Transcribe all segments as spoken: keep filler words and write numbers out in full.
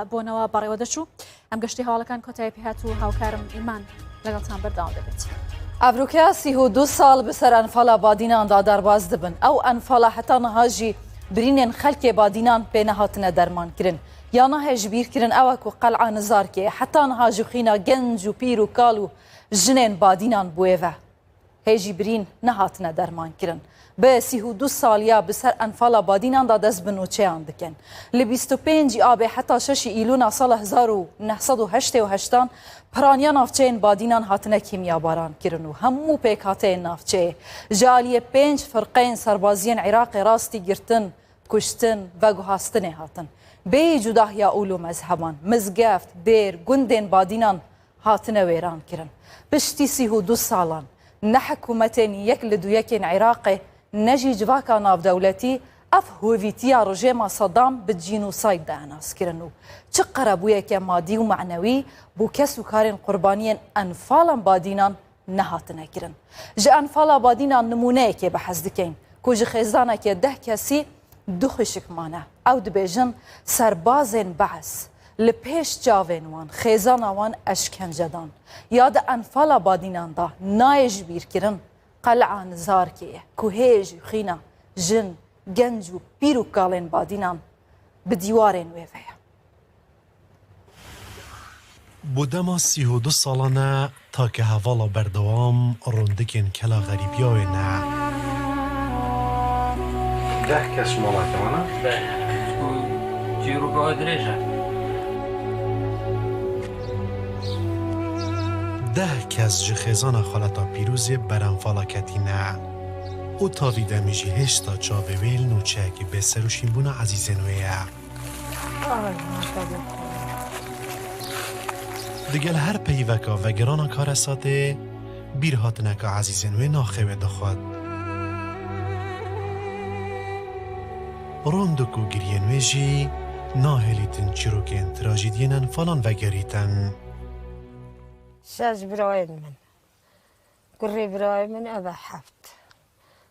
بۆنەوە بەڕێوە دەچوو. ئەم گەشتی هەواڵەکان کۆتایی پێهات و هاوکارم ئیمان لەگەڵتان بەردەوام دەبێت. ئەڤروکە سی و دو ساڵ بەسەر ئەنفالا بادیناندا دەرباز دەبن. ئەو ئەنفالا هەتا نها ژی برینێن خەلکێ بادینان پێ نەهاتنە دەرمانکردن. یانا هێژ بیرکردن ئەوە کو قەلعا نزارکێ هەتا نها ژوخینا گەنج و پیر و کاڵ و ژنێن بادینان بوێڤە. هێژی برین نەهاتنە دەرمانکردن. Bi sî û du saliya bi ser enfala badînan de dest bi nûçeyan dikin. Li bîst û pêncî abê heta şeşî îlûna sala hezar û neh sed û heştê û heştan piraniya navçeyên badînan hatine kîmyabaran kirin û hemû pêkhateyên navçeyê ji aliyê pênc firqeyên serbaziyên Iraqê rastî girtin, kuştin, veguhastinê hatin. Bêyî cudahiya ûl û mezheban, mizgeft, dêr, gundên badînan hatine wêran kirin. Piştî sî û du salan ne hikûmetên yek li duyekên Iraqê ne jî civaka navdewletî ev hovîtiya rejêma Sedam bi cînosayd dayê naskirin û çi qerebûyeke madî û manewî bo kes û karên qurbaniyên enfalan badînan nehatine kirin. Ji enfala badînan nimûneyekê behs dikeyn ku ji xêzaneke deh kesî du xwişik mane. Ew dibêjin, serbazên Bees li pêş çavên wan xêzana wan eşkence dan. Ya di enfala badînan de nayê ji bîr kirin, qel'a Nizarkê ye ku hêj û xîna jin, genc û pîr û kalên badînan bi dîwarên wê ve ye. Bo dema sî û du salan e ta ke hevala berdewam rûndikên kela xerîbiya wê ne. Deh kes ji mala ke wan e? Belê. Çîroka wê dirêj e. Deh kes ji xêzana xaleta Pîrozê ber enfala ketîne. Û tavî demî jî hêşta çavê wê li nûçeyekî bê serûşînbûna ezîzên wê ye. Digel her peyveka vegirana karesatê, bîrhatineka ezîzên wê naxê wê dixwet. Rondik û giriyên wê jî nahêlîtin çîrokên trajîdiyên enfalan vegerîtin. Şeş birayên min. Kurê birayê min ev e heft.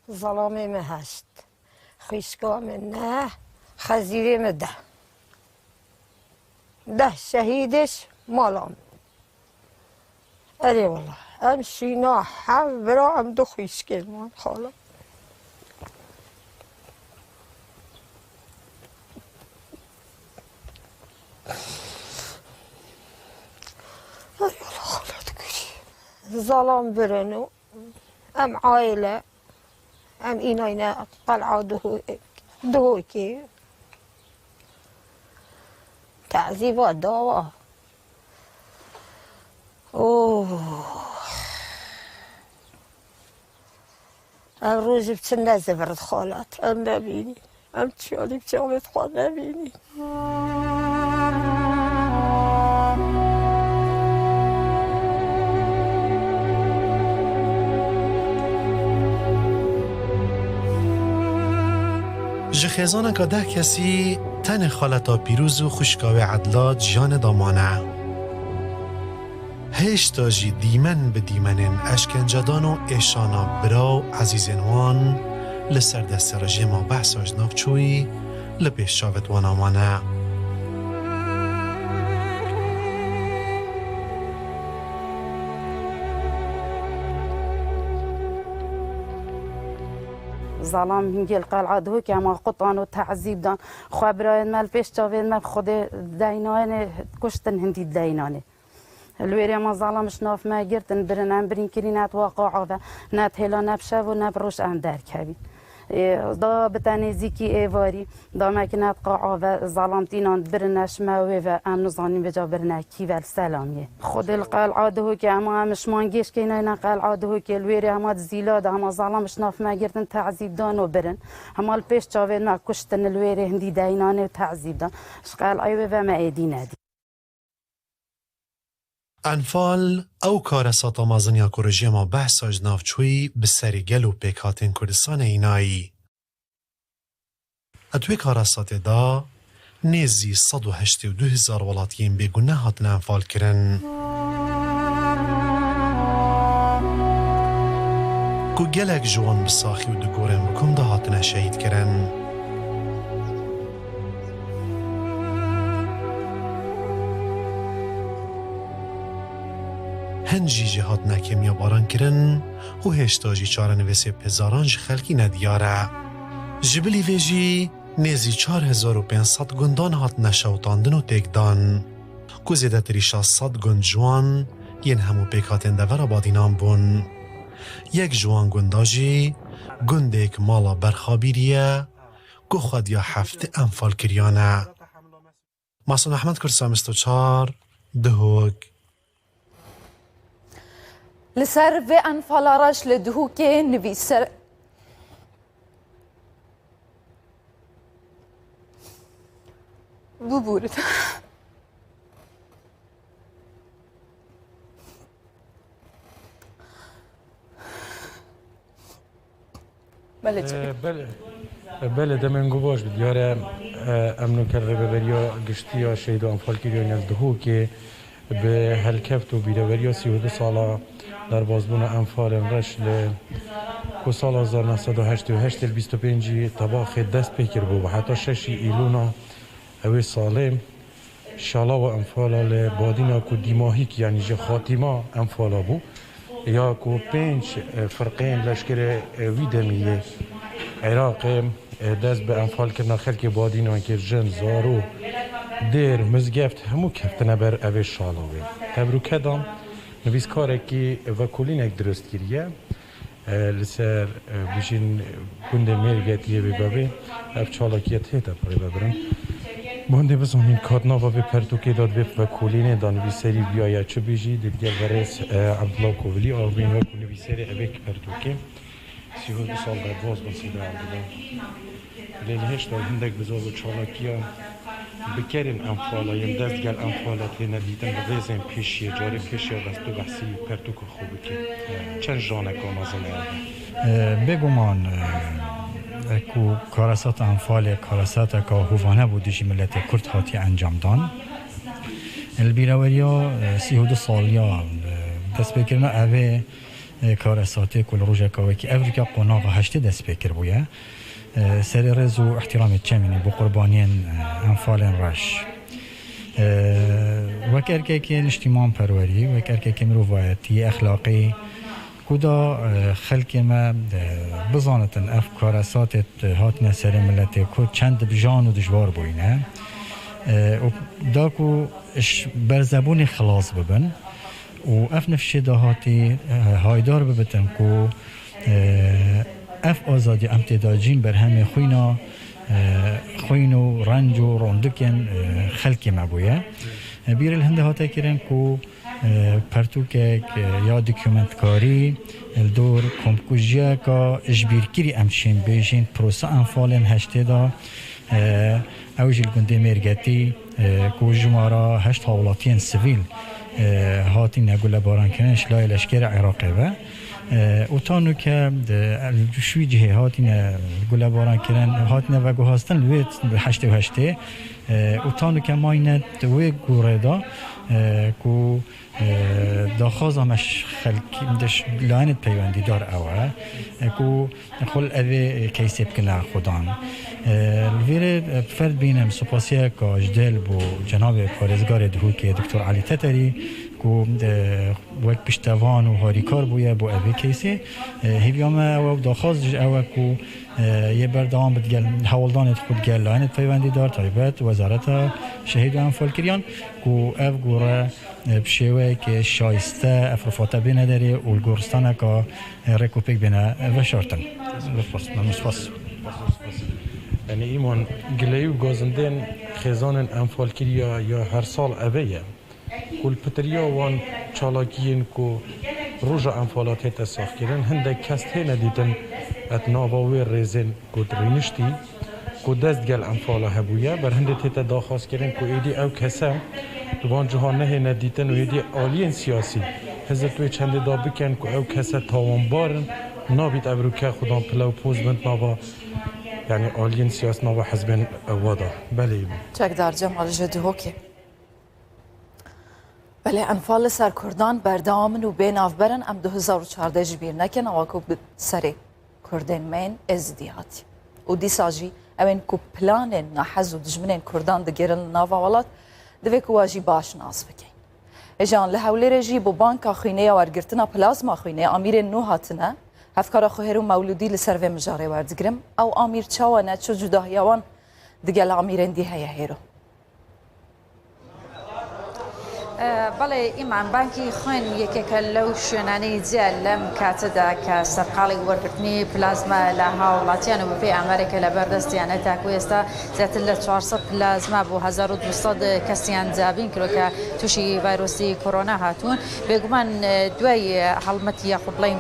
Zelamê me heşt. Xwişka me neh. Xezîrê me deh. Deh şehîdê ji mala min. Erê wela. Em şîna heft bira, em du xwişkên wan xala. Ay wela xala dikurî. Zalam birin û em aile, em înayne qel'a Duhokê. Tehzîba dawa. Oh. Ev roj biçin ne zivir xalat. Em nebînî. Em çiyalî bi çavê xwe nebînî. Ji xêzaneka deh kesî tenê xaleta Pîroz û xwişka wê Edlat jiyanê de mane. Hêşta jî dîmen bi dîmenên eşkencedan û êşana bira û ezîzên wan li ser destê rejîma Behsa ji nav çûyî li pêş çavêt wana mane. Zalam hingê li qel'a Duhokê hema qutan û tehzîb dan. Xwe birayên me li pêş çavên me bi Xwedê deynanê kuştin hindî deynanê. Li wêrê me zalam ji nav me girtin, birin, em birîn kirî, ne di wa qa'a ve, ne di hêla, ne bi şev û ne bi roj em derkevîn. Ê, da bi te nêzîkî êvarî, da me ki ne di qa'a ve, zalam tînan birine ji me wê ve, em nizanîn vêca birine kî ve li selamiyê. Xwedê li qel'a Duhokê ema em ji mangêş kênayne qel'a Duhokê, li wêrê hema di zîla de, hema zalam ji nav me girtin, tehzîb dan û birin. Hema li pêş çavên me kuştin, li wêrê hindî deynanê û tehzîb dan. Ji qel'ê wê ve me êdî nedî. Enfal, ew karesata mezin ya ku rejîma Behsa ji nav çûyî bi serê gel û pêkhatên Kurdistanê înayî. Di wê karesatê de nêzî sed û heştê û du hezar welatiyên bêgune hatine enfalkirin. Ku gelek ji wan bi saxî û di gorên bi kom de hatine şehîdkirin. Hin jî jê hatine kêmiyabarankirin û hêşta jî çarenivîsê pêzaran ji xelkî nediyar e. Ji bilî vê jî nêzî çar hezar û pênc sed gundan hatine şewitandin û têkdan, ku zêdetirî şeş sed gund ji wan yên hemû pêkhatên devera Badînan bûn. Yek ji wan gunda jî gundêk mala Berxabîrî ye, ku xwediya heftê enfal kiriyan e. Mason Ahmed, Kursa Misto Çar, Duhok. Li ser vê enfala reş li Duhokê nivîser-, Bibûrit. Belê çi? E, belê. E, belê, demên ku baş bi diyar e, e, em nûker Rêveberiya Giştî ya Şehîd û Enfalkiriyan ya Duhokê bi helkeft û bîreveriya sî û du sala derbasbûna enfalên reş li ku sala hezar neh sed û heştê û heşt li bîst û pêncî Tebaxê dest pê kiribû û heta şeşî Îlûna ewê salê. Şalawa enfala li Badîna ku dîmahîk, yanî ji xatîma enfala bû, ya ku pênc, e, firqeyên leşkerê, e, wî demî yê Iraqê, e, dest bi enfalkirina xelkê Badînan kir, jin, zarok, dêr, mizgeft, hemû keftine ber evê şalawê. Tebrûke dan, nivîskarekî vekolînek dirust kiriye. E, li ser, e, bijîn gundê Mêrgetiyê vê bavê ev çalakiye tête rêvebirin. Bandê bizanîn, ka di nava vê pertûkê de, di vê vekolînê de nivîserî viya ya çi bijî, dê digel berêz, e, Abdullah Kovilî avîn wekû nivîserê evê pertûkê. Sî û du sal derbas bin Seyda Abdullah. Lê li hêşta hindek bizar û çalakiya bi kerên enfala yên dest gel enfala têne dîtin, bi rêzên pêşiyê, carê pêşiya dest û behsî pertûka xwe bike. Çend janeka mezin e ev? E, bêguman, e, e, ku karesata enfalê karesateka hovane bû dijî miletê Kurd hatiye encamdan. Li bîreweriya, e, sî û du saliya, e, destpêkirina evê, e, karesatê ku li rojeka wekî ev rike qonaxa heştê dest pê kiribûye. E, serê rêz û îhtîramê çemînî bo qurbaniyên, e, enfalên reş. E, wek erkekê niştîmanperwerî, wek erkekê mirovayetî, exlaqî, ku da, e, xelkê me, e, bizanitin ev karesatê, e, hatine serê miletê ku çend bi jan û dijwar bûyîne. E, û da ku ji berzebûnê xilas bibin. Û ev nifşê dahatî, e, haydar bibitin ku, e, ev azadiya em tê de cîn berhemê xwîna, e, xwîn û renc û rondikên, e, xelkê me bûye. E, bîrê li hindê hate kirin ku, e, pertûkek, e, ya dokumentkarî, e, li dor komkujiyeka jibîrkirî em şên bêjin, prosa enfalên heştê de, e, ew jî li gundê Mêrgetî, e, ku jimara heşt hawlatiyên sivîl, e, hatine gulebarankirin ji layê leşkerê Iraqê ve. E, û ta nûke, e, ji wî cihê hatine gulebarankirin, hatine veguhastin li wê heştê û heştê, e, û ta nûke mayne di wê gorê de, e, ku, e, daxwaza me ji xelkî, ji layenê peywendîdar ew e, e, ku xwe li evê keysê bikine xudan. E, li vêrê, e, ferd bînim supasiyeka ji dil bo cenabê parêzgarê Dihokê Doktor Elî Teterî ku, e, wek piştevan û harîkar bûye bo evê keysê. E, hêviya me ew e û daxwaz ji ew e ku, e, yê berdewam bi digel hewldanê xwe digel layenê peywendîdar taybet Wezareta Şehîd û Enfalkiriyan ku ev gore, e, bi şêweyeke şayiste ev rifate bêne derê û li goristaneka, e, rêkopêk bêne, e, veşartin. Spas, memnûn, spas. Yanî îman gileyî û gazindên xêzanên enfalkiriya ya her sal eve ye. Ku li pitiriya wan çalakiyên ku roja enfala tête saxkirin, hindek kes têne dîtin et nava wê rêzên ku dirîniştî, ku dest gel enfala hebûye, ber hindê tête daxwazkirin ku êdî ew kese di van cihan nehêne dîtin û êdî aliyên siyasî, hizir wê çendê da bikin ku ew kese tawanbar in, nabît ev rûke xudan pile û poz bin nava, yanî aliyên siyasî nava hizbên wa da. Belê îman. Çekdar Cemal ji Dihokê. Belê, enfal li ser Kurdan berdewam in û bê navber in, em du hezar û çardeh jî bîr nekin, ewa ku bi serê Kurdên me yên Êzidî hatî. Û dîsa jî ew ên ku planên nahez û dijminên Kurdan digirin li nava welat, divê ku wa jî baş nas bikin. Hêjan, li Hewlêrê jî bo Banka Xwînê ya wergirtina plazma xwînê amîrên nû hatine. Hevkara xwe Hêro Mewlûdî li ser vê mijarê werdigirim. Ew amîr çawa ne, çi cudahiya wan digel amîrên dî heye, Hêro? Belê Îman, Bankî Xwîn yekeke lew şwênanî ciya lem katida ke serqalê wergirtinî plazma li hawlatiyan û bi pê amareke li ber destiyan e, ta ku êsta zêdetir li çar sed plazma bo hezar û du sed kesiyan dabîn kiro ke tûşî vayrosî korona hatûn. Bêguman, e, duay, e, helmetiya xwe bilên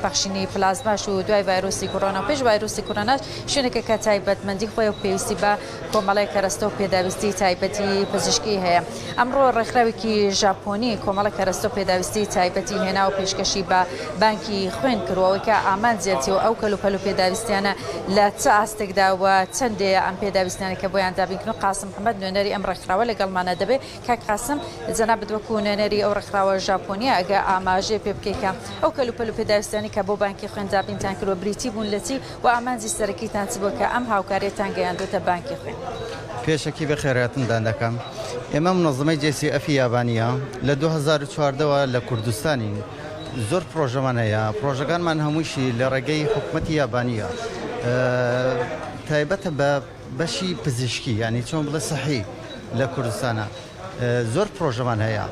bexşînî plazma şû duay vayrosî korona. Pêş vayrosî korona şûneke ke taybetmendî xwe û pêwîstî be Komela kereste û pêdawîstî taybetî pizîşkî heye. Emro rêxrawekî Japonî komela kereste û pêdawîstî taybetî hêna û pêşkeşî be Bankî Xwîn kir. Weke aman ziyetî û ew kelûpel û pêdawîstiyane li çi astek de we çendê em pêdawîstiyane ke boyan dabîn kirin. Qasim Mihemed nûnerî em rêxrawe legel me ne dibê. Kak Qasim, cenabit wekû nûnerî ew rêxrawe Japonî, ege amajê pê bikê ke ew kelûpel û pêdawîstiyane ke bo Bankî Xwîn dabîn tan kir we birîtî bûn li çi? Û amacî serekî tan çi bû ke em hawkariyê tan geyandote Bankî Xwîn? Pêşekî bi xêrhatin dan dekem. Ême munezemeyê J C F yabaniya li du hezar û çardeh ve li Kurdistanî zor projeman heye. Projekanman hemû jî li regeyî hikûmetî yabaniya. Ee, taybet be beşî pizîşkî, yanî çon bile sihî li Kurdistana. E, zor projeman heye.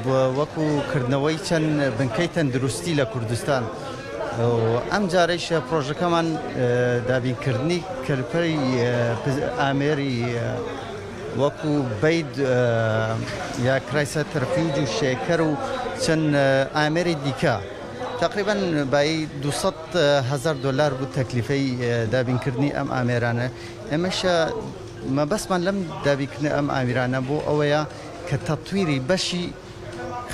Bi wekû kirdneweyî çend binkey tenduristî li Kurdistan. Û em carê ji projekeman, e, dabînkirdinî kelpey, e, piz-, amêrî, e, wekû beyd, e, ya kiraysa terfîc û şeker û çend, e, amêrî dîke. Teqrîben bayî du sed hezar dolar bû teklîfey, e, dabînkirdinî em amêrane. Ême şa mebestman lem dabîkirinê em amîrane bû, ew ya ke tetwîrî beşî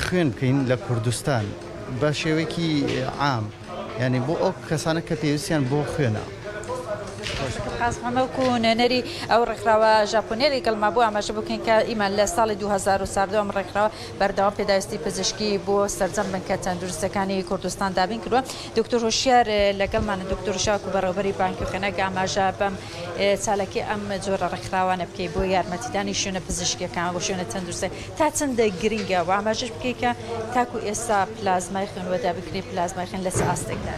xwên bikeyin li Kurdistan, bi şêwekî am. Yanî bo ew kesane ke pêwîstiyan bo xwên e. Qas heme ku nûnerî ew rêxrawa Japoniyê li gel me bû, amaje bikin ke îme li salê du hezar û çardeh em rêxrawa berdewam pêdawîstî pizîşkî bo serjam binke tenduristekanî Kurdistan dabîn kiriwe. Doktor Hoşyar, e, legel me ne. Doktor Hoşyar ku bereberî Bankî Xwîn e, amaje bim, e, çalakî em cora rêxrawane bikey bo yarmetîdanî şûne pizîşkiyekan û şûne tenduristê. Ta çend giring e û amaje bikey ke ta ku êsta plazmayê xwîn we dabîkirinê plazmayê xwîn li çi astek de?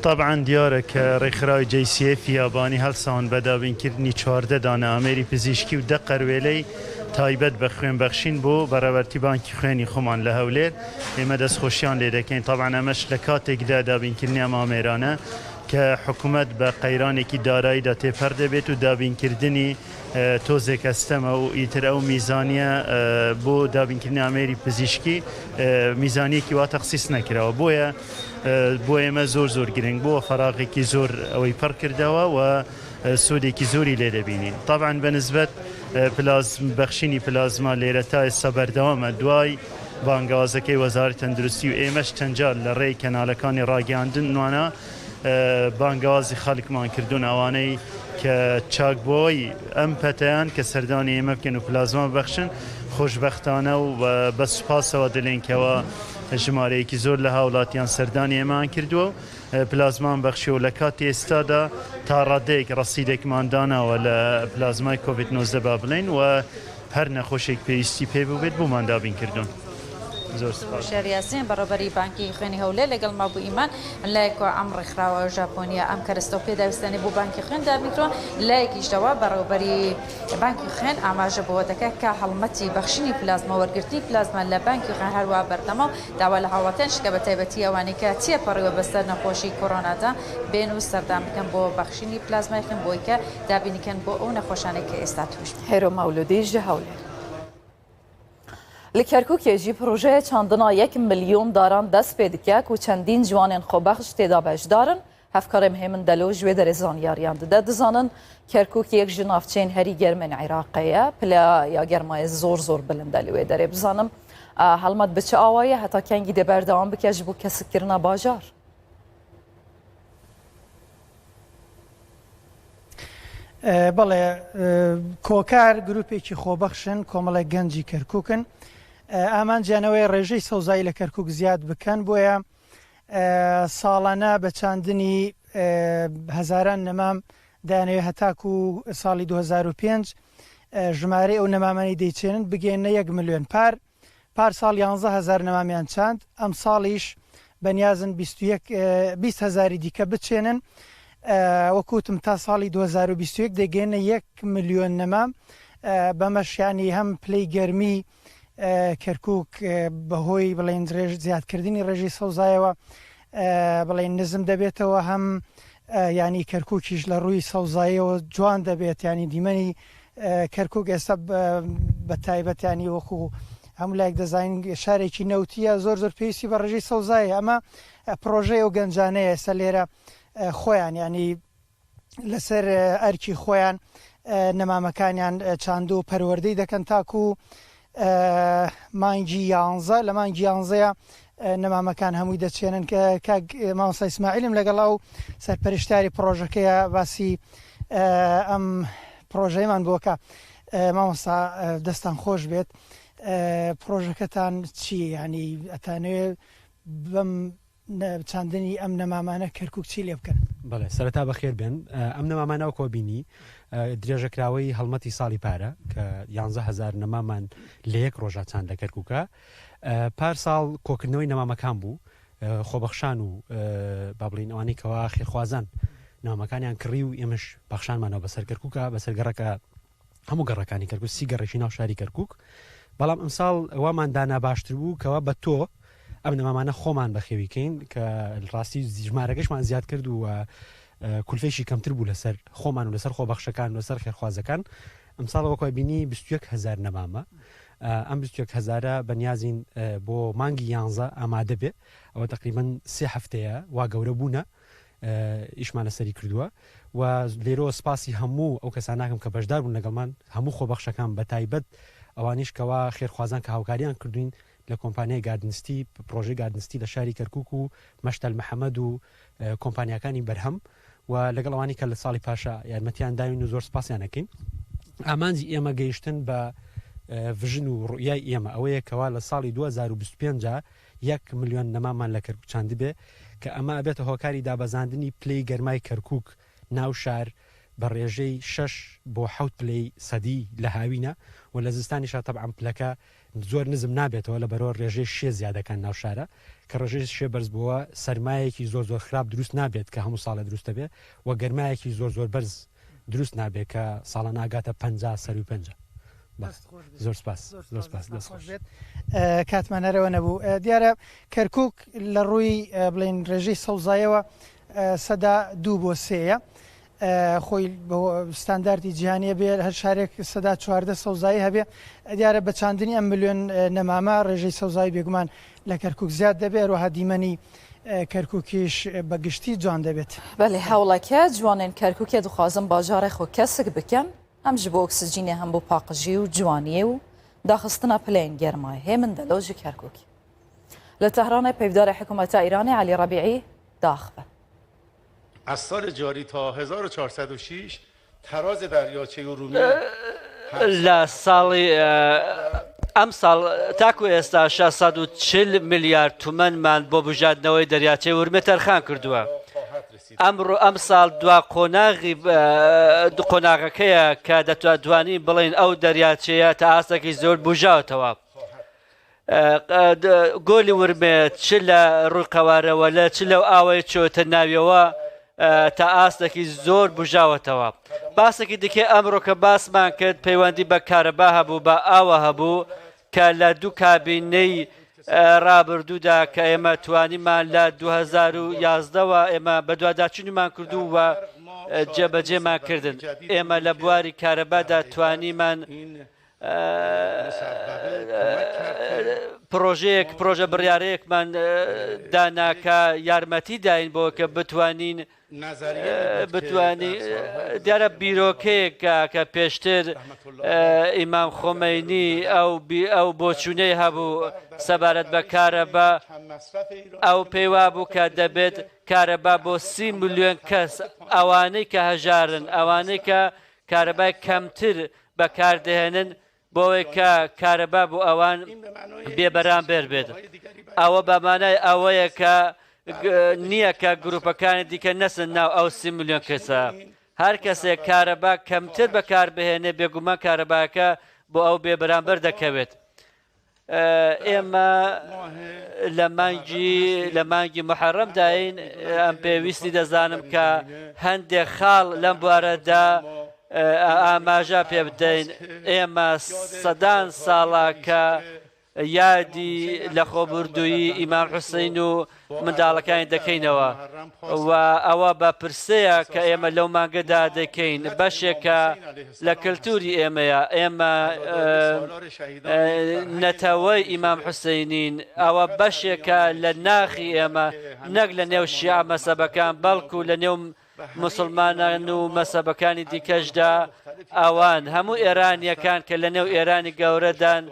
Taban diyar e ke rêxrawê J C F yabanî helsan be dabînkirinî çardeh dane amêrî pizîşkî û deh qerwêley taybet be xwênbexşîn bo berebertî Bankî Xwênî xweman li Hewlêr. Ême destxweşiyan lê dekeyn. Taban emeş li katek de dabînkirinê em amêrane ke hikûmet bi qeyranekî darayî de têperde bêt û dabînkirdinî, e, tozek esteme û îtir ew mîzaniye, e, bo dabînkirinê amêrî pizîşkî, e, mîzaniyekî wa texsîs nekirawe. Boye, e, bo ême zor zor giring bû, feraxekî zor ew ê pir kirdewe we, e, sûdekî zorî lê dibînîn. Taban bi nisbet, e, plazm-, bexşînî plazma lêre ta êsta berdewam e. Duay bangewazekê Wezarê Tenduristî û êmeş tencar li rêy kenalekanê ragihandin wana, e, bangewazî xelkman kirdûn, ewaney ke çakbûyî em peteyan ke serdanî ême bikin û plazma bibexşin, xweşbextane û, e, bi spas ewa dilên kewa jimareyekî zor li hawlatiyan serdanî ême an kirdiwe û, e, plazman bexşiyo. Li katê êsta de ta radeyek resîdekman danawe li plazmayê Covid nozdeh ba bilên we her nexweşek pêwîstî pê bûbêt, boman dabîn kirdûn. Zor spas. Şehriyasîn, bereberî Bankî Xwênî Hewlêr, legel me bû Îman. Leyek em rêxrawa Japoniya, em kereste û pêdawîstanê bo Bankî Xwên dabîn kirin. Leyekî ji dewa bereberî Bankî Xwên amaje bi we dike ke helmetî bexşînî plazma, wergirtî plazma li Bankî Xwên her wa berdema. Dawa li hawatên şike bi taybetî ewanê ke tiye parî we bi ser nexweşî korona de bên û serdan bikin bo bexşînî plazmayê xwên bo ke dabîn bikin bo ew nexweşanê ke êsta tûş. Hêro Mewlûdî ji Hewlêr. Li Kerkûkê jî projeya çandina yek milyon daran dest pê dike ku çendîn ciwanên xwebexş tê de beşdar in. Hevkarê Mihêmin Delo ji wê derê zanyariyan dide. Dizanin Kerkûk yek ji navçeyên herî germên Iraqê ye. Pileya ya germayê zor zor bilind e li wê derê. Bizanim, e, helmet bi çi awayî ye, heta kengî dê berdewam bike ji bo kesikkirina bajar? E, belê, e, Kokar grûpekî xwebexş in, komelek gencî Kerkûk in. E, amanciyan ew ê rêjeyî sewzayî li Kerkûk ziyad bikin, boye, e, salane bi çandinî, e, hezaran nemam dayane heta ku salî du hezar û pênc, e, jimarê ew nemamanî dê çênin bigihîne yek milyon par. Par sal yanzdeh hezar nemamiyan çand, em salîş beniyazin bîst û yek, e, bîst hezarî dîke biçênin. E, wekû tim ta salî du hezar û bîst û yek dêgêne yek milyon nemam. E, bemeş yanî hem piley germî, e, Kerkûk, e, behoy, bilên, rêj-, ziyadkirdinî rêjî sewzayê we, e, bilên, nizm debêtewe hem, e, yanî Kerkûkîş le rûyî sewzayê we ciwan debêt, yanî dîmenî، e, Kerkûk êsta be, be taybet, yanî wekû hemû layek dizanîn şarekî newtî ye, zor zor pêwîstî be rêjî sewzayê ye. Ema, e, projeyo gencane ye êsta lêre, e, xweyan, yanî لەسەر، ئە، ئەرکی خۆیان، ئە، نەمامەکانیان، ئە، چاندوو پەروەردەی دەکەن تاکو، ئە، مانگی یانزە. لە مانگی یانزەیە، ئە، نەمامەکان هەمووی دەچێنن کە کاک، ئە، مامۆستا ئیسماعیلم لەگەڵ ئەو سەرپەرشتیاری پرۆژەکەیە باسی، ئە، ئەم پرۆژەیمان بۆکە. ئە، مامۆستا، ئە، دەستان خۆش بێت. ئە، پرۆژەکەتان چی؟ یعنی، ئەتانەوێ بەم نە-، چاندنی ئەم نەمامانە کەرکووک چی لێ بکەن؟ بەڵێ، سەرەتا بەخێر بێن. ئە، ئەم نەمامانە وەکو بینی، ئە، درێژەکراوەی هەڵمەتی ساڵی پارە کە یانزە هەزار نەمامان لە یەک ڕۆژا چاند لە کەرکووکە. ئە، پار ساڵ کۆکردنەوەی نەمامەکان بوو، ئە، خۆبەخشان و، ئە، با بڵین ئەوانەی کەوا خێرخوازان نەمامەکانیان کڕی و ئێمەش بەخشانمانەوە بەسەر کەرکووکە، بەسەر گەڕەکە هەموو گەڕەکانی کەرکووک، سی گەڕەکی ناو شاری کەرکووک. بەڵام ئەمساڵ وامان دانا باشتر بوو کەوا بە تۆ ئەم نەمامانە خۆمان بەخێوی کەین کە ڕاستی ژمارەکەشمان زیاد کرد و، ئە، کولفەیشی کەمتر بوو لەسەر خۆمان و لەسەر خۆبەخشەکان و لەسەر خێرخوازەکان. ئەمساڵ وەکو بینی بیست و یەک هەزار نەمامە. ئە، ئەم بیست و یەک هەزارە بەنیازین، ئە، بۆ مانگی یانزە ئامادە بێ. ئەوە تەقریبەن سێ هەفتەیە وا گەورە بوونە. ئە، ئیشمان لەسەری کردووە و لێرەوە سپاسی هەموو ئەو کەسانە ناکەم کە بەشدار بوون لەگەڵمان، هەموو خۆبەخشەکان بە تایبەت ئەوانیش کەوا خێرخوازان کە هاوکاریان کردوین لە کۆمپانیای گاردنستی، پرۆژەی گاردنستی لە شاری کەرکووک و مەشتەل محەممەد و، ئە، کۆمپانیاکانی بەرهەم و لەگەڵ ئەوانی کە لە ساڵی پاشا یارمەتیان داوین و زۆر سپاسیان ئەکەین. ئامانجی ئێمە گەیشتن بە، ئە، ڤژن و ڕوئیای ئێمە ئەوەیە کەوا لە ساڵی دوو هەزار و بیست و پێنج یەک ملیۆن نەمامان لە کەرکووک چاندبێ کە ئەمە ئەبێتە هۆکاری دابەزاندنی پلەی گەرمای کەرکووک ناو شار بە ڕێژەی شەش بۆ حەوت پلەی سەدی لە هاوینە و لە زستانیشا تەبعەن پلەکە زۆر نزم نابێتەوە لە بەرەوە ڕێژەی شێ زیادەکان ناو شارە کە ڕێژەی شێ بەرز بووە سەرمایەکی زۆر زۆر خراپ دروست نابێت کە هەموو ساڵە دروستە بێ و گەرمایەکی زۆر زۆر بەرز دروست نابێ کە ساڵانە ئاگاتە پەنجا سەروی پەنجا. بەڵێ. دەست خۆش بێت. زۆر سپاس. زۆر زۆر سپاس، سپاس. دەست دەست خۆش خۆش. بێت. ئە، کاتمان هەرەوە نەبوو. ئە، دیارە کەرکووک لە ڕووی، ئە، بڵێن ڕێژەی سەوزایەوە، ئە، سەدا دوو بۆ سێیە. ئە، خۆی بە ستانداردی جیهانیە بێ، هەر شارێک سەدا چواردە سەوزایی هەبێ. ئە، دیارە بە چاندنی ئەم ملیۆن، ئە، نەمامە ڕێژەی سەوزایی بێگومان لە کەرکووک زیاد دەبێ، هەروەها دیمەنی، ئە، کەرکووکیش، ئە، بە گشتی جوان دەبێت. بەڵێ، هەوڵەکە جوانێن کەرکووکێ دخوازم باجارێ خۆ کەسک بکەن، ئەم ji bo oksijînê hem bo paqijî û ciwaniyê û daxistina pileyên germayê. Hê min Delo ji Kerkûkê. Li Tehranê peyvdarê hikûmeta Îranê Elî Rebîî daxivin. از سال جاری تا هزار و چهارصد و شش تراز دریاچهٔ ارومیه لە ساڵی، ئە، ئەم ساڵ تاکو ئێستا شەش سەد و چل ملیار تومەنمان بۆ بژاردنەوەی دەریاچەی ورمێ تەرخان کردووە. ئەمڕۆ، ئەم ساڵ دوا قۆناغی، ئە، قۆناغەکەیە کە دەتوانین بڵێن ئەو دەریاچەیە تا ئاستێکی زۆر بوژاوتەوە. ئە، قە-، د-، گۆلی ورمێ چ لە ڕووی قەوارەوە لە، چ لەو ئاوەی چۆتە ناویەوە، ئە، تا ئاستێکی زۆر بژاوەتەوە. باسێکی دیکە ئەمڕۆ کە باسمان کرد پەیوەندی بە کارەبا هەبوو، بە ئاوە هەبوو کە لە دوو کابینەی، ئە، ڕابردوودا کە ئێمە توانیمان لە دوو هەزار و یازدە وە ئێمە بەدواداچوونیمان کردو و، ئە، جێبەجێمان کردن. ئێمە لە بواری کارەبادا توانیمان، ئە، پرۆژەیەک، پرۆژە بڕیارەیەکمان، ئە، دانا کە یارمەتی داین بۆ کە بتوانین، ئە، بتوانی، ئە، دیارە بیرۆکەیەک کە، کە پێشتر، ئە، ئیمام خۆمەینی ئەو بی-، ئەو بۆچوونەی هەبوو سەبارەت بە کارەبا، ئەو پێی وابوو کە دەبێت کارەبا بۆ سی ملیۆن کەس، ئەوانەی کە هەژارن، ئەوانەی کە کارەبای کەمتر بەکاردەهێنن، بۆ ئەوەی کە کارەبا بۆ ئەوان بێبەرامبەر بێت. ئەوە بە مانای ئەوەیە کە گ-، نییە کە گروپەکانی دیکە نەچن ناو ئەو سی ملیۆن کەسە. هەر کەسێک کارەبا کەمتر بەکاربهێنێ، بێگومان کارەباکە بۆ ئەو بێبەرامبەر دەکەوێت. ئێمە لە مانگی، لە مانگی محەڕەم داین. ئەم پێویستی دەزانم کە هەندێک خاڵ لەم بوارەدا ئاماژە پێ بدەین. ئێمە سەدان ساڵە کە یادی لە خۆبوردوویی ئیمام حوسین و منداڵەکانی دەکەینەوە و ئەوە بە پرسەیە کە ئێمە لەو مانگەدا دەکەین. بەشێکە لە کەلتوری ئێمەیە. ئێمە نەتەوەی ئیمام حوسینین. ئەوە بەشێکە لە ناخی ئێمە، نەک لە نێو شیعە مەسەبەکان، بەڵکو لە نێو موسڵمانان و مەسەبەکانی دیکەشدا. ئەوان هەموو ئێرانیەکان کە لە نێو ئێرانی گەورەدان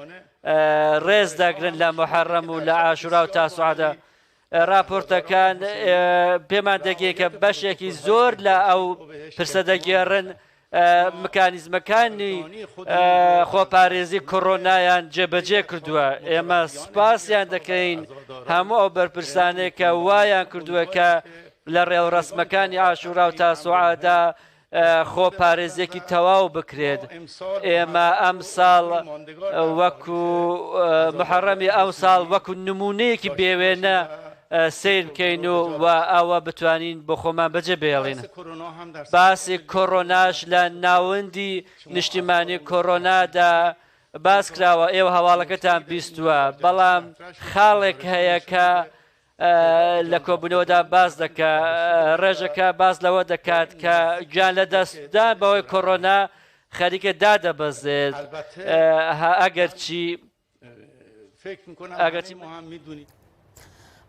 ڕێز دەگرن لە محەڕەم و لە عاشورا و تاسوعادا. راپۆرتەکان پێمان دەگەی کە بەشێکی زۆر لە ئەو پرسە دەگێڕن مکانیزمەکانی خۆپارێزی کۆرۆنایان جێبەجێ کردووە. ئێمە سپاسیان دەکەین، هەموو ئەو بەرپرسانەی کە وایان کردووە کە لە ڕێوڕەسمەکانی عاشورا و تاسوعادا خۆپارێزیەکی تەواو بکرێت. ئێمە ئەم ساڵ وەکو محەڕەمی ئەو ساڵ وەکو نمونەیەکی بێوێنە سیر بکەین و و ئەوە بتوانین بۆ خۆمان بەجێ بێڵین. باسی کۆرۆناش لە ناوەندی نیشتیمانی کۆرۆنادا باس کراوە، ئێوە هەواڵەکەتان بیستووە، بەڵام خاڵێک هەیە کە لە کۆبوونەوەدا باس دەکات. ڕێژەکە باس لەوە دەکات کە گیان لە دەستدان بەهۆی کۆرۆنا خەریکە دادەبەزێت. ئەگەرچی ئەگەرچی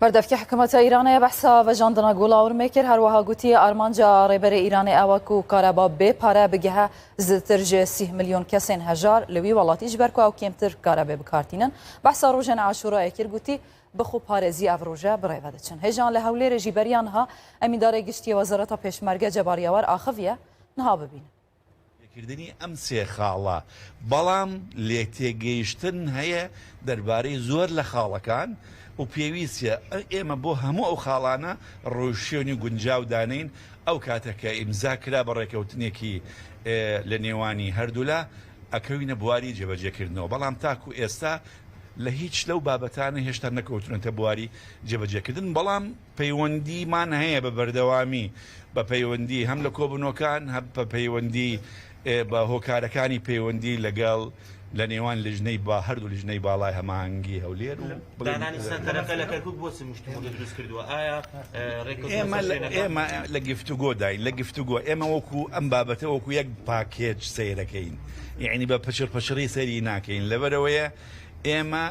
بەردەفکی حکوومەتە ئیرانەیە بەحسا ڤەژاندنە گوڵاورمێ کرد، هەروەها گوتی ئارمانجە ڕێبەرە ئیرانێ ئەوە کو کارەبا بێ پارە بگەهە زیاتر ژێ سی ملیۆن کەسێن هەژار لەوی وڵاتی ژبەرکو ئەو کێمتر کارەبێ بکارتینن. بەحسا ڕۆژێن عاشورایە کرد گوتی بخو پارێزی ئەڤ ڕۆژە بڕێوە دەچن. هێژان لە هەولێرێ ژی بەریان ها ئەمیندارێ گشتیە وەزارەتە پێشمەرگە جەباریاوەر ئاخڤیە نها ببینن. کردنی ئەم سێ خاڵە، بەڵام لێ تێگەیشتن هەیە دەربارەی زۆر لە خاڵەکان و پێویستە ئێمە بۆ هەموو ئەو خاڵانە ڕۆژشێونی گونجاو دانین. ئەو کاتە کە ئیمزا کرا بە ڕێکەوتنێکی لە نێوانی هەردوولا ئەکەوینە بواری جێبەجێکردنەوە، بەڵام تاکو ئێستا لە هیچ لەو بابەتانە هێشتا نەکەوتونەتە بواری جێبەجێکردن، بەڵام پەیوەندیمان هەیە بە بەردەوامی بە پەیوەندی هەم لە کۆبوونەوەکان هەم بە پەیوەندی بە هۆکارەکانی پەیوەندی لەگەڵ لە نێوان لیژنەی با هەردوو لیژنەی باڵای هەماهەنگی هەولێر و دانانی سەنتەرەکە لە کەرکووک بۆ چ مشتومەکە دروست کردووە؟ ئایا ئێمە لە گفتوگۆداین، لە گفتوگۆ ئێمە وەکو ئەم بابەتە وەکو یەک پاکێج سەیرەکەین، یعنی بە پچڕ پچڕی سەیری ناکەین. لەبەرەوەیە ئێمە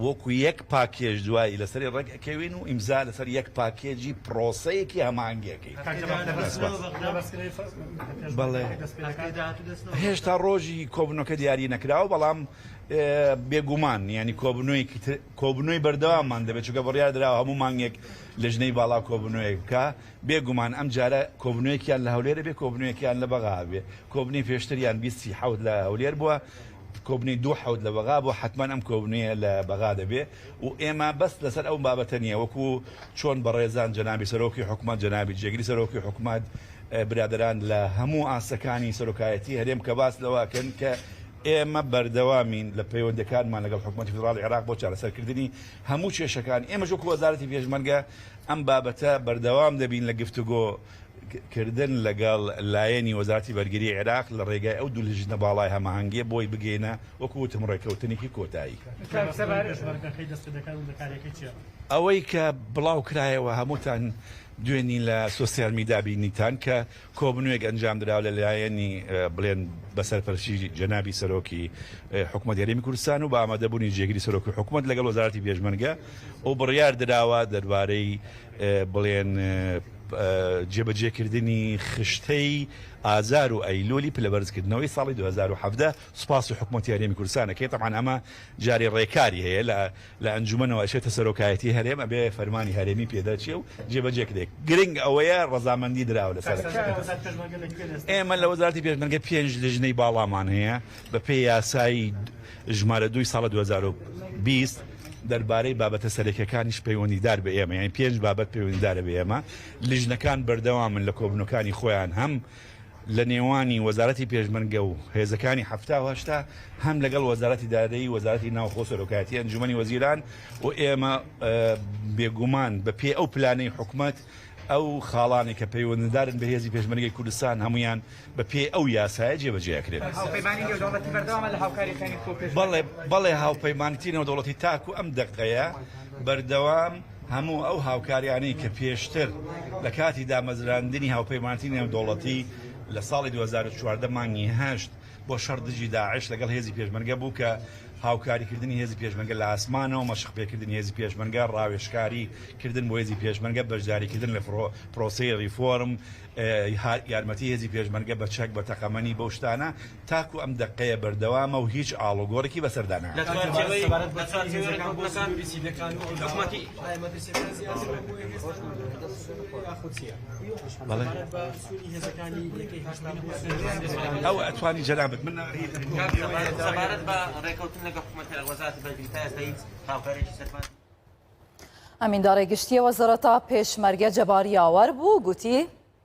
وەکو یەک پاکێژ دوایی لەسەری ڕێک ئەکەوین و ئیمزا لەسەر یەک پاکێجی پرۆسەیەکی هەماهەنگی ئەکەین. بەڵێ. هێشتا ڕۆژی کۆبوونەوەکە دیاری نەکراوە، بەڵام بێگومان یعنی کۆبوونەوەیەکی تر، کۆبوونەوەی بەردەواممان دەبێت، چونکە بڕیار دراوە هەموو مانگێک لیژنەی باڵا کۆبوونەوەیەک بکا. بێگومان ئەم جارە کۆبوونەوەیەکیان لە هەولێرە بێ، کۆبوونەوەیەکیان لە بەغا بێ. کۆبوونەوەی پێشتریان بیست ی حەوت لە هەولێر بووە، کۆبوونەوەی دوو حەوت لە بەغا بوو، حەتمەن ئەم کۆبوونەوەیە لە بەغا دەبێ. و ئێمە بەس لەسەر ئەو بابەتە نییە، وەکو چۆن بەڕێزان جەنابی سەرۆکی حکومەت، جەنابی جێگری سەرۆکی حکومەت، برادەران لە هەموو ئاستەکانی سەرۆکایەتی هەرێم کە باس لەوە ئەکەن کە ئێمە بەردەوامین لە پەیوەندیەکانمان لەگەڵ حکومەتی فیدراڵی عێراق بۆ چارەسەرکردنی هەموو کێشەکان. ئێمەش وەکو وەزارەتی پێشمەرگە ئەم بابەتە بەردەوام دەبین لە گفتوگۆ کردن لەگەڵ لایەنی وەزارەتی بەرگری عێراق لە ڕێگای ئەو دوو لیژنە باڵای هەماهەنگیە بۆی بگەینە وەکو وتم ڕێکەوتنێکی کۆتایی. ئەوەی کە بڵاو کرایەوە هەمووتان دوێنی لە سوسیال میدیا بینیتان کە کۆبنوێک ئەنجام درا لە لایەنی بڵێن بە سەرپەرشی جەنابی سەرۆکی حکومەت هەرێمی کوردستان و بە ئامادەبوونی جێگری سەرۆکی حکومەت لەگەڵ وەزارەتی پێشمەرگە و بڕیار دراوە دەربارەی بڵێن جێبەجێکردنی خشتەی ئازار و ئەیلولی پلەبەرزکردنەوەی ساڵی دوو هەزار و حەڤدە. سوپاسی حکومەتی هەرێمی کوردستانەکەی تەمان ئەمە جارێ ڕێکاری هەیە لە لە ئەنجومەنەوە ئەچێتە سەرۆکایەتی هەرێم ئەبێ فەرمانی هەرێمی پێدەچێ و جێبەجێ کرێ. گرنگ ئەوەیە ڕەزامەندی دراوە لەسەر. ئێمە لە وەزارەتی پێشمەرگە پێنج لیژنەی باڵامان هەیە بە پێی یاسایی ژمارە دووی ساڵە دوو هەزار و بیست دەربارەی بابەتە سەرەکیەکانیش پەیوەندیدار بە ئێمە، یعنی پێنج بابەت پەیوەندیدارە بە ئێمە. لیژنەکان بەردەوامن لە کۆبنەکانی خۆیان هەم لە نێوانی وەزارەتی پێشمەرگە و هێزەکانی حەفتا و هەشتا، هەم لەگەڵ وەزارەتی دارایی، وەزارەتی ناوخۆ، سەرۆکایەتی ئەنجومەنی وەزیران و ئێمە، ئە، بێگومان بە پێ ئەو پلانەی حکومەت، ئەو خاڵانێک کە پەیوەندیدارن بە هێزی پێشمەرگەی کوردستان، هەمویان بە پێ ئەو یاسایە جێبەجێ کرێن. هاوپەیمانی نێودەوڵەتی بەردەوامە لە هاوکاریەکانی خۆ پێش. بەڵێ، بەڵێ، هاوپەیمانیتی نێودەوڵەتی تاکو ئەم دەقەیە بەردەوام هەموو ئەو هاوکاریانەی کە پێشتر لە کاتی دامەزراندنی هاوپەیمانیتی نێودەوڵەتی لە ساڵی دوو هەزار و چواردە مانگی هەشت بۆ شەڕ دژی داعش لەگەڵ هێزی پێشمەرگە بوو کە هاوکاریکردنی هێزی پێشمەرگە لە ئاسمانەوە، مەشق پێکردنی هێزی پێشمەرگە، ڕاوێژکاری کردن بۆ هێزی پێشمەرگە، بەشداریکردن لە فڕۆ-، پرۆسەی ریفۆرم، ئە، ها-، یارمەتی هێزی پێشمەرگە بە چەک، بە تەقەمەنی، بەو شتانە، تاکو ئەم دەقەیە بەردەوامە و هیچ ئاڵوگۆڕێکی بەسەردا نەهات. لە چوارچێوەی، لە چوارچێوەی ڕێککەوتنەکان حکومەتی بەڵێ. ئەو ئەتوانی جەنابەت من سەبارەت بە ڕێکەوتن لەگەڵ حکومەتی عێراق، وەزارەتی بەرگری تا ئێستا هیچ هاوکاریەکی سەرمان ئەمیندارێ گشتیە وەزارەتا پێشمەرگە جەبار یاوەر بوو، گوتی،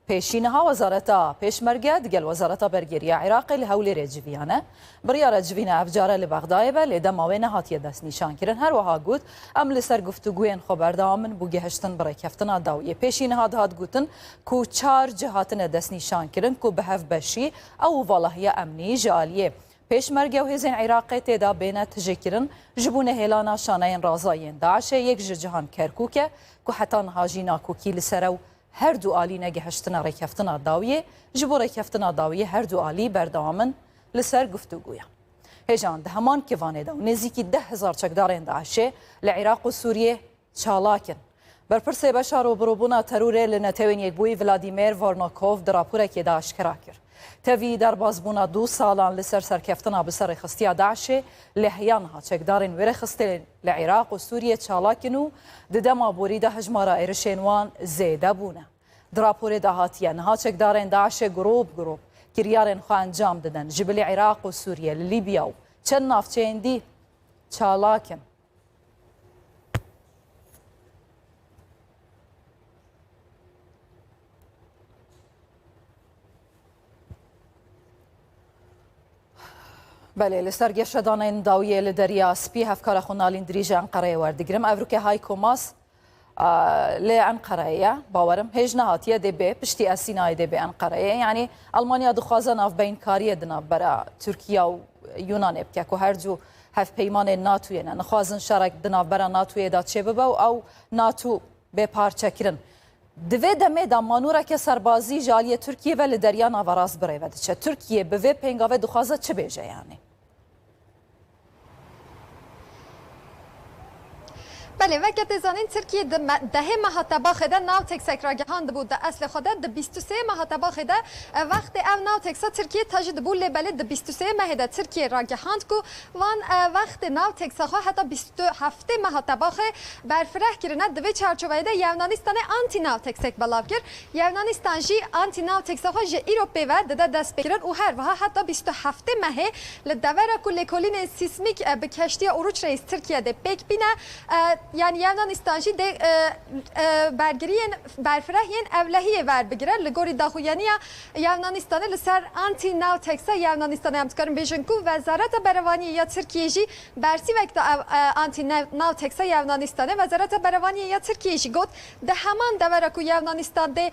پێشینەها وەزارەتا پێشمەرگە دگەل وەزارەتا بەرگریە عێراقی لە هەولێرێ جڤیانە. بڕیارە جڤینە ئەفجارە لە بەغدایە بە، لێ دەماوێ نەهاتیە دەستنیشانکردن. هەروەها گوت، ئەم لەسەر گفتوگویەن خۆ بەردەوامن بۆ گەهشتن بڕێکەفتنا داویە. پێشینەها دەهات گوتن، کو چار جهاتنە دەستنیشانکردن، کو بەهەف بەشی ئەو ڤاڵەهیە ئەمنی ژالیە. پێشمەرگە و هێزên عێراقê têda bêne tijêkirin, ji bo nehêlana şaneyên razayiyên DAIŞê yek ji cihan Kerkûk e ku heta niha jî nakokî li ser ew her du alî negihiştine rêkeftina dawiyê, ji bo rêkeftina dawiyê her du alî berdewam in li ser guftûgoyan. Hêjan di heman kivanê de û nêzîkî deh hezar çekdarên DAIŞê li Iraq û Sûriyê çalak in. Berpirsê Beşa Rûbirûbûna Terorê li Netewên Yekbûyî Vladimir Vornokov di raporekê de aşkera kir. Tevî derbazbûna du salan li ser serkeftina bi ser rêxistiya DAIŞê, lê heya niha çekdarên wê rêxistê li Iraq û Sûriyê çalak in û di dema borî de hejmara êrişên wan zêde bûne. Di raporê de hatiye, niha çekdarên DAIŞê grûp grûp kiryarên xwe encam didin. Ji bilî Iraq û Sûriye, li Lîbya û çend navçeyên dî çalak in. Belê, li ser geşedanên dawiyê li Derya Spî hevkara xwe Nalîn Dirîj ji Enqereyê werdigirim. Evroke Hayko Mas, a, li Enqereyê ye, bawerim. Hêj nehatiye dê bê, piştî Esînayê dê bê Enqereyê. Yanî Almanya dixwaze navbeynkariyê di navbera Tirkiye û Yunanê bike, ku her du hevpeymanên NATOyê ne. Nixwazin şerek di navbera NATOyê de çêbibe û ew NATO bê parçekirin. Di vê demê de manûreke serbazî ji aliyê Tirkiyê ve li Derya Naverast birêve diçe. Tirkiye bi vê pêngavê dixwaze çi bêje yanî? Belê, weke tê zanîn, Tirkiye di me-, dehê meha Tebaxê de Navtexek ragihandibû. Di eslê xwe de di bîst û sê meha Tebaxê de, e, wextê ev Navtexa Tirkiye tecî dibû, lê belê di bîst û sê mehê de Tirkiye ragihand ku van, e, wextê Navtexa xwe heta bîst û heftê meha Tebaxê berfireh kirine. Di vê çarçoveyê de Yevnanistanê anti-Navtexek belav kir. Yevnanistan jî anti-Navtexa xwe ji îro pê ve dide destpêkirin û her wiha heta bîst û heftê mehê li devera ku lêkolînên sîsmîk, e, bi keştiya Oruç Reis Tirkiye dê pêk bîne, e, yanî Yevnanistan jî dê, e, e, bergiriyên berfireh yên ewlehiyê werbigire. Li gorî daxuyaniya Yevnanistanê li ser anti-Navtexa Yevnanistanê em dikarin bêjin ku Wezareta Berevaniyê ya Tirkiyê jî bersîvek da ev, e, anti-Navtexa Yevnanistanê. Wezareta Berevaniyê ya Tirkiyê jî got, di heman devera ku Yevnanistan dê, e,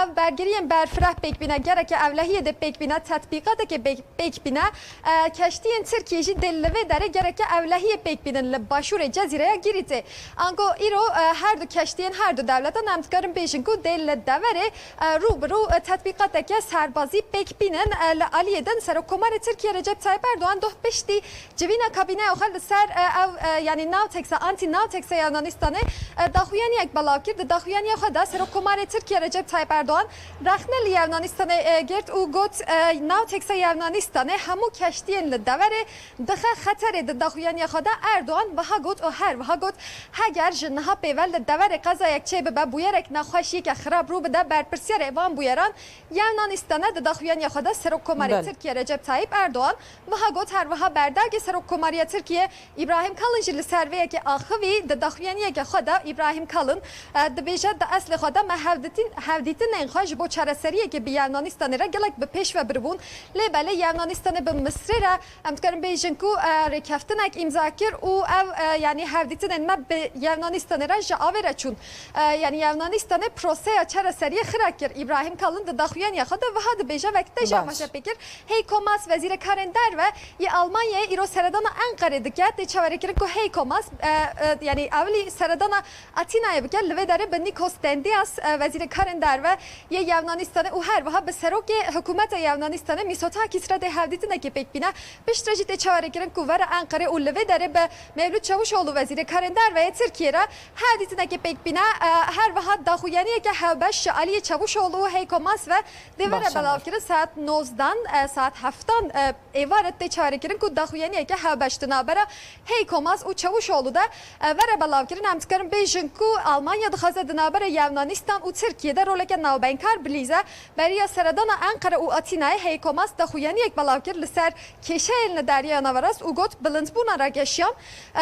ev bergiriyên berfireh pêk bîne, gereke ewlehiyê dê pêk bîne, tetbîqateke pêk, pêk bîne, e, keştiyên Tirkiyê jî dê li vê derê gereke ewlehiyê pêk bînin li başûrê Cezîreya Gîrîtê. Ango îro, e, her du keştiyên her du dewletan em dikarin bêjin ku dê li deverê, e, rû bi rû, e, tetbîqateke serbazî pêk bînin, e, li aliyê din Serokkomarê Tirkiye Recep Tayyip Erdogan doh piştî civîna kabîneya xwe li ser, e, ev, e, yanî Navtexa, anti-Navtexa ya Yunanistanê, e, daxuyaniyek belav kir. Di daxuyaniya xwe de Serokkomarê Tirkiye Recep Tayyip Erdogan rexne li Yevnanistanê, e, girt û got, e, Navtexa ya Yevnanistanê hemû keştiyên li deverê dixe xeterê. Di daxuyaniya xwe de Erdogan wiha got û her wiha got, Heger ji niha pê ve li deverê qezayek çêbibe, bûyerek nexweş yê ke xirab rû bide, berpirsiyarê van bûyeran Yewnanîstanê di daxuyaniya xwe de Serokkomarê Belê. Tirkiye Recep Tayyip Erdogan wiha got, her wiha berdevkê Serokkomariya Tirkiye Îbrahîm Kalin jî li ser vê yekê axivî. Di daxuyaniyeke xwe de Îbrahîm Kalin, e, dibêje, di eslê xwe de me hevdîtin-, hevdîtinên xwe ji bo çareseriyekê bi Yewnanîstanê re gelek bi pêş ve biribûn. Lê belê Yewnanîstanê bi Misrê re Em dikarin bêjin ku, e, rêkeftinek îmza kir û ev, e, yanî hevdîtinên me bi Yewnanîstanê re ji avê re çûn. E, yanî Yewnanîstanê proseya çareseriyê xira kir. Îbrahîm Kalin di daxuyaniya xwe de wiha dibêje, wek te jî Baş. amaje pê kir. Heiko Maas, wezîrê karên derve yê Almanyayê, îro seredana Enqerê dike. Tê çaverêkirin ku Heiko Maas, e, e, yanî ewilî seredana Atînayê bike, li vê derê bi Nikos Dendias, e, wezîrê karên derve yê Yewnanîstanê û her wiha bi serokê hikûmeta Yewnanîstanê Mitsotakis re dê hevdîtinekê pêk bîne. Piştre jî tê çaverêkirin ku were Enqerê û li vê derê bi Mevlût Çavuşoglu, wezîrê karên derve yê Tirkiyê re hevdîtinekê pêk bîne. E, her wiha daxuyaniyeke hevbeş ji aliyê Çavuşoglu û Heiko Maas ve dê were Baş, belavkirin saet nozdan, e, saet heftan, e, êvar e tê çaverêkirin ku daxuyaniyeke hevbeş di navbera Heiko Maas û Çavuşoglu de, e, were belavkirin. Em dikarin bêjin ku Almanya dixwaze di navbera Yewnanîstan û Tirkiyê de roleke navbeynkar bilîze. Beriya seredana Enqere û Atînayê Heiko Maas daxuyaniyek belav kir li ser kêşeyên li Deryaya Naverast û got, bilindbûna rageşiyan,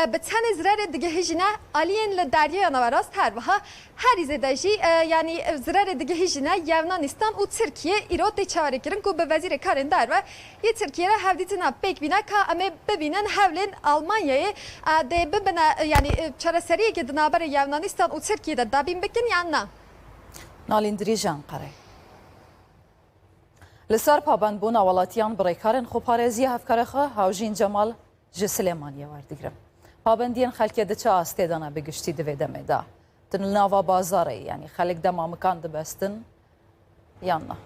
e, bi tenê zirerê digihîjîne aliyên li Deryaya Naverast, her wiha herî zêde jî, e, yanî, e, zirerê digihîjîne Yewnanîstan û Tirkiye. Îro tê çaverêkirin ku bi Wezîrê Karên Derve yê Tirkiye re hevdîtina pêk bîne ka em ê bibînin hewlên Almanyayê, e, dê bibine, e, yanî, e, çareseriyekê di navberê Yewnanîstan û Tirkiye de dabîn bikin yan na. Nalîn Dirîj, Enqerê. Li ser pabendbûna welatiyan bi rêkarên xweparêziya hevkarê xwe Hawjîn Cemal ji Silêmaniyê werdigrim. Pabendiyên xelkê di çi astê de ne bi giştî di vê demê de? Di nava bazarê, yanî xelk dema mikan dibestin yan na?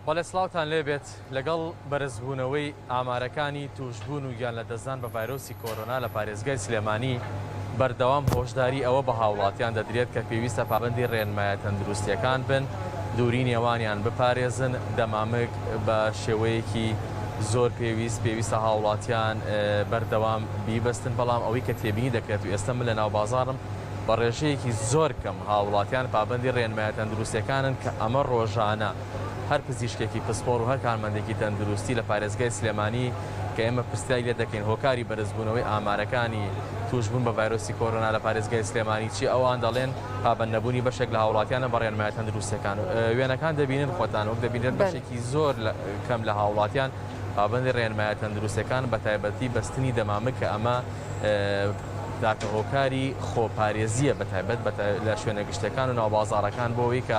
بەڵێ، سڵاوتان لێ بێت. لەگەڵ بەرزبوونەوەی ئامارەکانی تووشبوون و گیان لە دەستدان بە ڤایرۆسی کۆرۆنا لە پارێزگای سلێمانی، بەردەوام هۆشداری ئەوە بە هاوڵاتیان دەدرێت کە پێویستە پابەندی ڕێنمایە تەندروستیەکان بن، دووری نێوانیان بپارێزن، دەمامک بە شێوەیەکی زۆر پێویست، پێویستە هاوڵاتیان، ئێ، بەردەوام بیبەستن. بەڵام ئەوەی کە تێبینی دەکرێت و ئێستا من لە ناو بازاڕم، بە ڕێژەیەکی زۆر کەم هاوڵاتیان پابەندی ڕێنمایە تەندروستیەکانن کە ئەمە ڕۆژانە هەر پزیشکێکی پسپۆڕ و هەر کارمەندێکی تەندروستی لە پارێزگای سلێمانی کە ئێمە پرسیاری لێ دەکەین هۆکاری بەرزبوونەوەی ئامارەکانی تووشبوون بە ڤایرۆسی کۆرۆنا لە پارێزگای سلێمانی چی، ئەوان دەڵێن پابەند نەبوونی بەشێک لە هاوڵاتیانە بە ڕێنمایە تەندروستیەکان. ئێ، وێنەکان دەبینن خۆتان، وەک دەبینرێت بەشێکی زۆر لە، کەم لە هاوڵاتیان پابەندی ڕێنمایە تەندروستیەکان، بە تایبەتی بەستنی دەمامک کە ئەمە، ئێ، داکە هۆکاری خۆپارێزیە، بە تایبەت بە تا-، لە شوێنە گشتەکان و ناوبازاڕەکان بۆ ئەوەی کە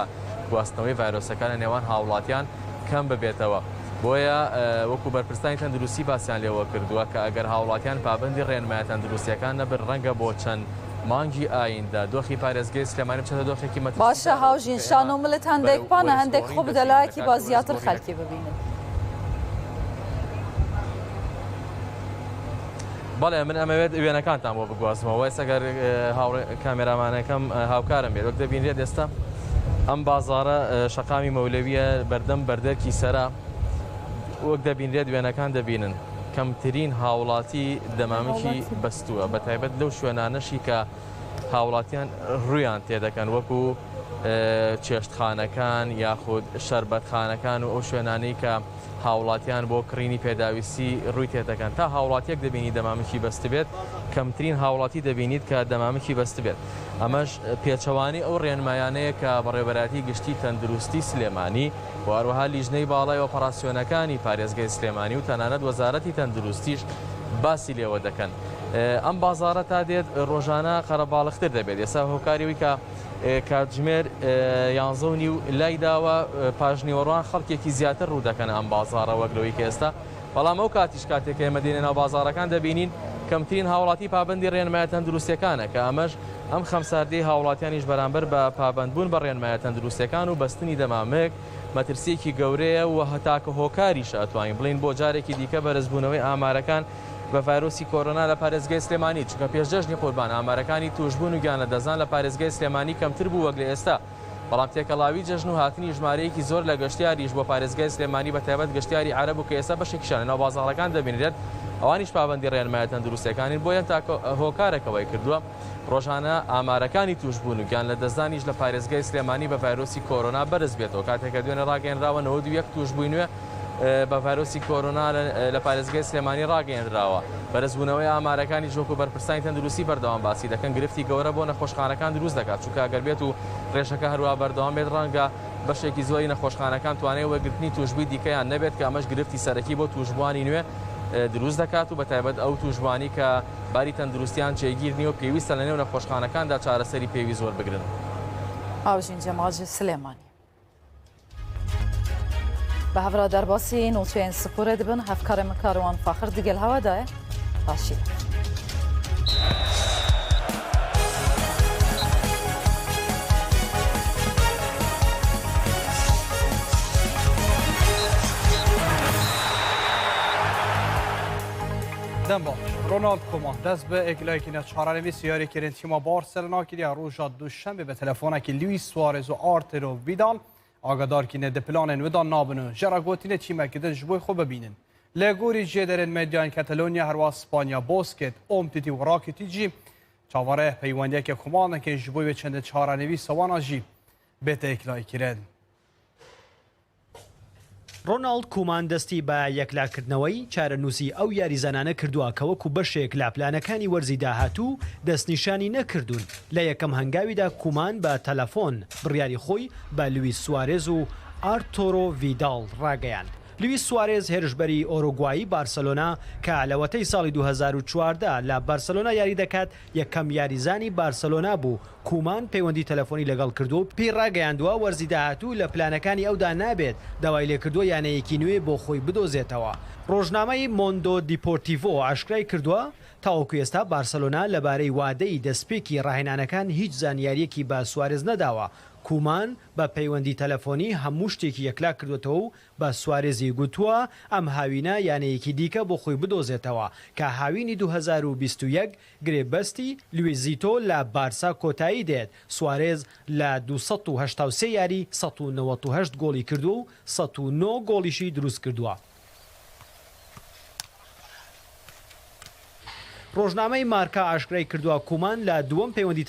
گواستنەوەی ڤایرۆسەکان لە نێوان هاوڵاتیان کەم ببێتەوە. بۆیە، ئێ، وەکو بەرپرسانی تەندروستی باسیان لێوە کردووە کە ئەگەر هاوڵاتیان پابەندی ڕێنمایە تەندروستیەکان نەبن، ڕەنگە بۆ چەند مانگی ئایندە دۆخی پارێزگای سلێمانی بچێتە دۆخێکی مەترسیدار. باشە، هاوژین، شانۆ ملتان دەیکپانە هەندێک خۆ بدە لایەکی با زیاتر خەلکی ببینن. بەڵێ، من ئەمەوێت وێنەکانتان بۆ بگوازمەوە. ئێستا گەر، ئێ، هاوڕێ-، کامێرامانەکەم، ئێ، هاوکارم بێت. وەک دەبینرێت ئێستا ئەم بازاڕە، ئێ، شەقامی مەولەویە، بەردەم بەردەرکی سەرا. وەک دەبینرێت وێنەکان دەبینن. کەمترین هاوڵاتی دەمامکی هاوڵاتی. بەستووە. بە تایبەت لەو شوێنانەشی کە هاوڵاتیان ڕوویان تێدەکەن، وەکو، ئێ، چێشتخانەکان یاخود شەربەتخانەکان و ئەو شوێنانەی کە هاوڵاتیان بۆ کڕینی پێداویستی ڕووی تێدەکەن. تا هاوڵاتیەک دەبینی دەمامکی بەستبێت، کەمترین هاوڵاتی دەبینیت کە دەمامکی بەستبێت. ئەمەش پێچەوانەی ئەو ڕێنمایانەیە کە بەڕێوەبەرایەتی گشتی تەندروستی سلێمانی و هەروەها لیژنەی باڵای ئۆپەراسیۆنەکانی پارێزگای سلێمانی و تەنانەت وەزارەتی تەندروستیش باسی لێوە دەکەن. ئێ، ئەم بازاڕە تا دێت ڕۆژانە قەرەباڵغتر دەبێت. ئێستا هۆکاری ئەوەی کە، ئێ، کاتژمێر، ئێ، یانزە و نیو لای داوە، ئێ، پاش نیوەڕۆان خەڵکێکی زیاتر ڕوو دەکەن ئەم بازاڕە وەک لەوەی کە ئێستا. بەڵام ئەو کاتیش کاتێک کە ئێمە دێنە ناو بازاڕەکان دەبینین کەمترین هاوڵاتی پابەندی ڕێنمایە تەندروستیەکانە کە ئەمەش ئەم خەمساردەی هاوڵاتیانیش بەرامبەر بە پابەندبوون بە ڕێنمایە تەندروستیەکان و بەستنی دەمامک مەترسیەکی گەورەیە و هەتاکە هۆکاریشە، ئەتوانین بڵین بۆ جارێکی دیکە بەرزبوونەوەی ئامارەکان بە ڤایرۆسی کۆرۆنا لە پارێزگای سلێمانی، چونکە پێش جەژنی قوربان ئامارەکانی توشبوون و گیان لە دەزان لە پارێزگای سلێمانی کەمتر بوو وەک لە ئێستا. بەڵام تێکەڵاوی جەژن و هاتنی ژمارەیەکی زۆر لە گەشتیاریش بۆ پارێزگای سلێمانی، بە تایبەت گەشتیاری عەرەب و کە ئێستا بەشێکیشان لە ناو بازاڕەکان دەبینرێت، ئەوانیش پابەندی ڕێنمایە تەندروستیەکانین، بۆیە تاکە هۆکارێک ئەوەی کردووە ڕۆژانە ئامارەکانی توشبوون و گیان لە دەستدانیش لە پارێزگای سلێمانی بە ڤایرۆسی کۆرۆنا بەرز بێتەوە. کاتێک کە دوێنێ ڕاگەیەنراوە نەوەد و یەک توشبووی نوێ بە ڤایرۆسی کۆرۆنا لە لە پارێزگای سلێمانی ڕاگەیەندراوە. بەرزبوونەوەی ئامارەکانی ژۆک و بەرپرسانی تەندروستی بەردەوام باسی دەکەن، گرفتی گەورە بۆ نەخۆشخانەکان دروست دەکات، چونکە ئەگەر بێت و ڕێژەکە هەروە بەردەوام بێت، ڕەنگە بەشێکی زۆری نەخۆشخانەکان توانای وەرگرتنی توشبووی دیکەیان نەبێت، کە ئەمەش گرفتی سەرەکی بۆ توشبووانی نوێ دروست دەکات و بە تایبەت ئەو توشبووانی کە باری تەندروستیان جێگیر نیە و پێویستە لە نێو نەخۆشخانەکاندا چارەسەری پێویست وەربگرن. هاوژین جەماڵ ji Silêmaniyê. Bi hev re derbasî nûçeyên sporê dibin, hevkarê min Karwan Faxir digel hewa de ye. Paşî. Dem baş. Ronald Koeman dest bi êkilîkî neçarenivîsî yarîkirin tîma Barcelona kiriye roja Duşembê bi telefonekî Luis Suarez û Arturo Vidal. Agadarkî ne di planên wê de nabin û jê re gotîne tîmekî din ji bo xwe bibînin. Li gorî jêderên medyayên Katalonya herwa Spanya Bosket, Umtiti û Rakitî jî çaverê peywendiyeke Koeman dikin ji bo wê çendê çarenivîsa wana jî bête yeklaykirin. Ronald Koeman destî bi yeklakirdnewey çarenûsî ew yarîzanane kirduwa ke wekû beşek li planekanî werzî dahatû destnîşanî nekiribûn. Li yekem hengavî de Koeman bi telefon biryarî xwe bi Luis Suarez û Arturo Vidal rageyand. Luis Suarez hêrişberî Uruguayî Barcelona ke li wetey salî du hezar û çardeh li Barcelona yarî diket, yekem yarîzanî Barcelona bû. Koeman peywendî telefonî legal kirdo, pê rageyandiwa werzî dahatû li planekanî ew de nabêt, dawayî lê kirdo yaneyekî nû yê bo xwe bidozêtewa. Rojnameyê Mondo Deportivo aşkirayî kirdowa, ta wekû êsta Barcelona li bareyî wadeyî destpêkî rahênanekan hîç zanyariyekî bi Suarez nedawa. Koeman bi peywendî telefonî hemû ştêkî yekla kirdotewe û bi Suarezî gotiwa, em hawîna yaneyekî dîke bo xwe bidozêtewa, ke hawînî du hezar û bîst û yek girêbestî Luisito li Barsa kotayî dêt. Suarez li du sed û heyşta û sê yarî sed û newed û heşt golî kirdo û sed û nod golî jî dirust kirdowa. Rojnameyê Marka aşkirayî kirdowa Koeman li duwem peywendî